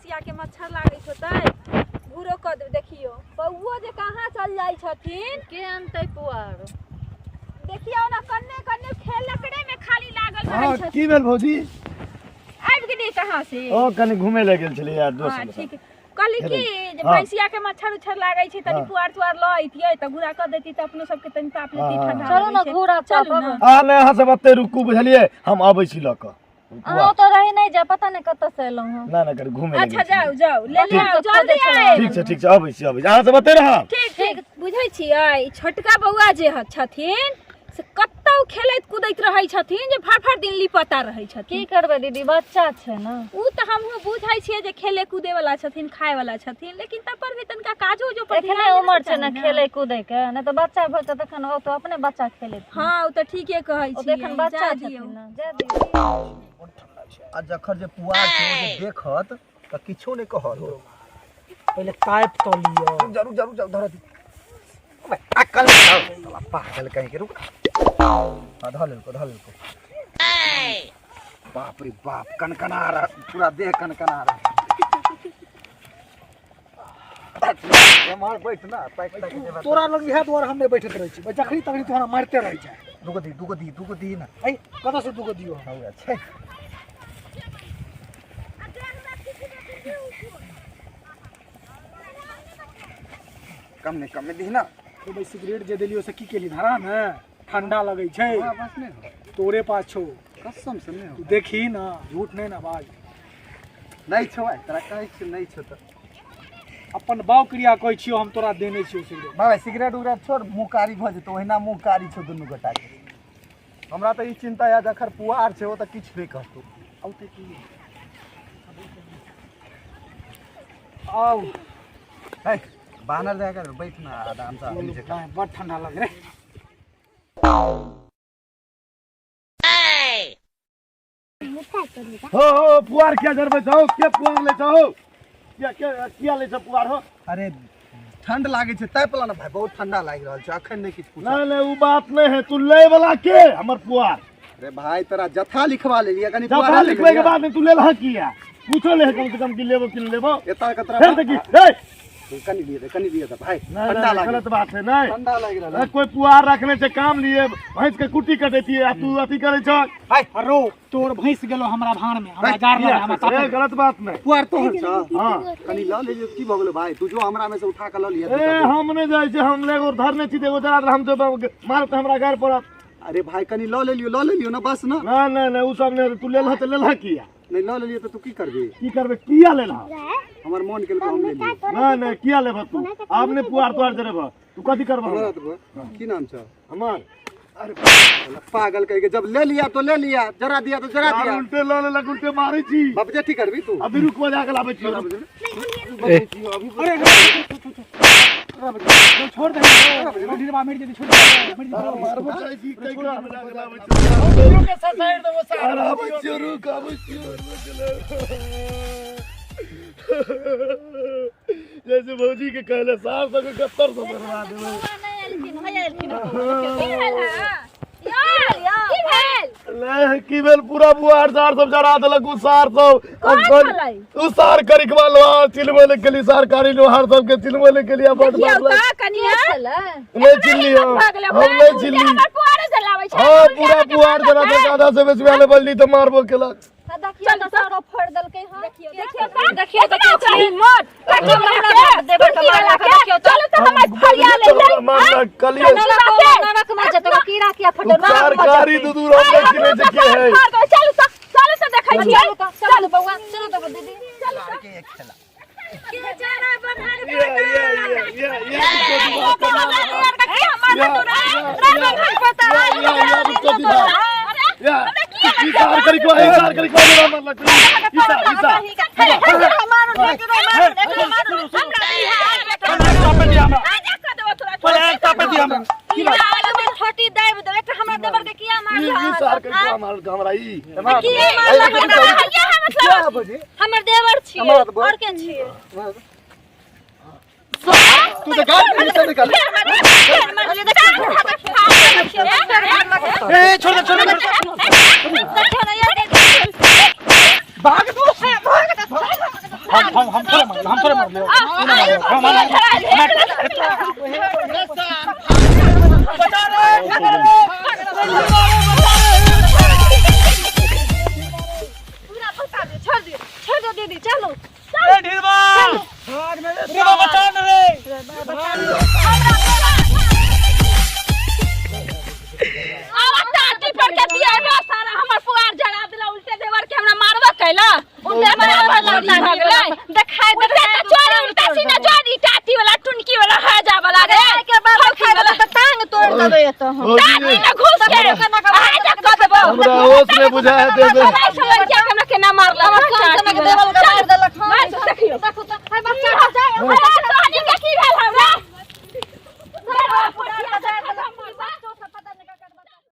भैंसिया के मच्छर लागैत होतै, घूरो कऽ देबै। देखियौ बौओ जे कहाँ चल जाइ छथिन। के अनतै पुआर? देखियौ ने, कन्ने कन्ने खेलकड़े में खाली लागल रहै छथिन। की भेल भौजी? आबि गेलियै कहाँ से? ओ कनि घुमै लए गेल छलियै यार दोस्त हाँ सब। ठीक। कहली की जे भैंसिया के मच्छर उच्छर लागै छै, तनी पुआर तुआर लऽ अइतियै तऽ घुरा कऽ देती, तऽ अपनो सबके तनी ताप लेती, ठंडा चलू ने लगै छै। घूरा। चलू ने। आ नहि, अहाँ सब एते रुकू, बुझलियै? हम अबै छी लऽ कऽ। अहाँ ओतऽ रही नहि जाय, पता नहि कतऽ से एलहुँ हँ। ना ना, कनि घुमै लए अच्छा गेल छलियै। जाउ जाउ, ले ठीक। आउ, जल्दी आउ। ठीक छै, ठीक छै, अबै छी, अबै छी। अहाँ सब एते रहब। ठीक ठीक। बुझै छियै, ई छोटका बौआ जे छथिन से कतौ खेलैत कूदैत रहै छथिन जे भर भर दिन लिपता रहै की छथिन। करबै दीदी, बच्चा छै ने। उ तऽ हमहूँ बुझै छियै जे खेले कूदे वाला छथिन, खाय वाला छथिन, लेकिन तब पर भी तनिका काजो उजो पर एखने ध्यान देबे उमर के छै ने चाही। खेलै कूदै के, नहि तऽ बच्चा भऽ जेतै तखन ओ तऽ अपने बच्चा खेलेत। हँ, ओ तऽ ठीके कहै ओ तऽ छियै। एखन बच्चा जाय दियौ। छथिन ने, जाय दियौ। आ जखन जे पुआर छै ओ जे देखत तऽ किछो नहि कहत। पहिले तापि तऽ लिअ। रुक जा, रुक जा, रुक जा, धर दी। अबे अकल नहीं साला, पागल कहीं के। रुक। हाँ, धर लेलको, धर लेलको। बाप रे बाप, कनकना रहा, पूरा देह कनकना रहा। एम्हर बैठ ना, ताकि ताकि जेबे। तोरा लग इएह दुआरे हम नहि बैठैत रहै छी, जखनी तखनी तू हमरा मारिते रहै छै। दूगो दी, दूगो दी, दूगो दी ना। ऐ कतऽ से दूगो दियौ? हौ छै। कम नहीं, कम में दी ना। तो भाई, सिगरेट जे देलियो से की केली? धरा ने, ठंडा लगै छै। हमरा पास नहीं हो। तोरे पास छौ। कसम से नहीं हो। तू देखी ना, झूठ नहीं ना बाज। नहीं छौ भाई, तोरा कहै छियौ नहीं छौ तऽ। अपन बाउ क्रिया कहै छियौ, हम तोरा देने छियौ सिगरेट। बाबा, सिगरेट उगरेट छोड़, मुँह कारी भऽ जेतौ। ओहिना मुँह कारी छौ दुनू गोटा के। हमरा तऽ ई चिन्ता यऽ, जखन पुआर छै ओ तऽ किछु नहि कहतौ। औतै की? आउ। है बानर जाकर बैठ ना आराम से, आदमी जकाँ। बड़ ठंडा लग रे। हो हो, पुआर किया जरबै छौ? के पुआर लै छौ? किया के किया लै छौ पुआर हो? अरे ठंड लागै छै तै पला ने भाई, बहुत ठंडा लागि रहल छै अखन, नहि किछु पूछ। नहीं नहीं, उ बात नहीं है। तू लै वाला के हमर पुआर? अरे भाई, तोरा जथा लिखवा लेलियै कनि। जथा पुआर लिखबै के बाद तू लेलह किया? पूछो ले कम से कम कि लेबो कि नहि लेबो। एतऽ के तोरा फेर देखी ए। कनि दिए दे, कनि दिए दे भाई। नहीं, ठंडा नहीं, लागि गलत बात है। नहीं, ठंडा लागि रहल अरे कोई पुआर रखने छै काम लिए, भैंस के कुट्टी कटैतियै आ तू अथी करै छह। अरो तोर भैंस गेलो हमरा भाड़ में, हमरा जार लगे हमरा। ए, तापे गलत बात नहीं। पुआर तोहर छ? हाँ। कनि लऽ लेलियै, की भऽ गेलै भाई? तू जो हमरा में से उठा के लऽ लिअ। ए, हम नहि जाइ छी। हम एगो धरने छी तऽ एगो जरा हम जो मारत हमरा गारि पड़त। अरे भाई, कनि लऽ लेलियो, लऽ लेलियो ना, बस ना। नहीं नहीं नहीं, उ सब नहीं। तू लेलह तऽ लेलह किया? नहीं लऽ लेलियो तऽ तू की करबी? की करबे? किया लेलह? हमर मन केलको, हम लेलियो। नहीं नहीं, किया लेबह तू? आब नहि पुआर तुआर जरेबह तू। कथी करबह? हमरा तऽ की नाम छ हमर? अरे पागल कह के, जब ले लिया तो ले लिया, जरा दिया तो जरा यार, दिया। उल्टे लऽ लेलक, उल्टे मारै छी। बाप जे, ठीक करबी तू? अभी रुक, बजा के लाबै छी। अरे छोड़ दे, ढीरबा मरि जेतै, छोड़ दे, मरि जेतै। मारबो चाहै छी कहि के बजा के लाबै छी। अरे आबै छियौ, रुक, आबै छियौ। जैसे भौजी के कहले सार सबके गत्तर से मरवा देबै। नहि एलखिन, भैया एलखिन। की भेल हँ? यौ, की भेल? ले की भेल? पूरा बुआर सार सब जरा देलक उ सार सब। कोन छलै? उ सार करिकवा लोहार चिलबै ले गेली, सरकारी लोहार सबके चिलबै ले गेली आ बड देखियौ मारलक। तऽ कनिया। छलै? नहि चिल्ली हम, भऽ गेलै हम ओकरा, नहि उल्टे चिल्ली। हमर पुआरे जलाबै छै। हाँ, उल्टे पूरा अहाँके पुआर जरा मारलक, देलक, आधा से बेसी वाले बल्ली तऽ मारबो केलक। देखियौ तऽ, सारो फोड़ि देलकै हँ। देखियौ, देखियौ तऽ, देखियौ तऽ, एतना हिम्मत देखियौ तऽ, हमरा देवर के तुर्की वाला मारलक। के देखियौ तऽ। चलू तऽ हमर फरिया ले ले। मारलक कलिए। नरक में जेतै ओ कीड़ा, किया फटल नरक में सरकारी जेतै। दू दूर हम नहि चिन्है छै के है। चलू तऽ, चलू तऽ, देखै छियै। चलू तऽ, चलू बौआ, चलू तऽ दीदी। के एक खेला के जरा बन्हर ये ये ये ये ये या ई सार करिकवा, ई सार करिकवा जरा मारलक ई सार, ई सार। फटी दाबि देबै तऽ हमरा देवर के किया ई मारलक? ई सार करिकवा मारलक हमरा ई। किया मारलक? क्या बजे? हमर देवर छियै। हमरा तऽ और के छियै? तू तऽ गाड़ में से निकल। ए, छोड़ दे, छोड़ दे। देखियौ ने, ये भाग तू, भाग। हम हम हम थोड़े मारलियो, हम थोड़े मारलियो। हम पूरा बता दियो, छोड़ दियो, छोड़ दियो दीदी, चलो। ए ढीरबा रे बचा न रे। आब टाटी पर के दिया बा सारा हमर पुआर जरा देला, उल्टे देवर के हमरा मारबा कैला, उल्टे बराबर लड़ता भऽ गेलै। देखाय उल्टे तऽ चोरी, उल्टा सीना चोरी, टाटी वाला टुनकी वाला हजा वाला रे। के बाद देखाय देबै तऽ टांग तोड़ देबै एतऽ हम। टाटी में घुस के हजा कऽ देबो। हमरा होश नहि बुझाय देबे। नहीं समझ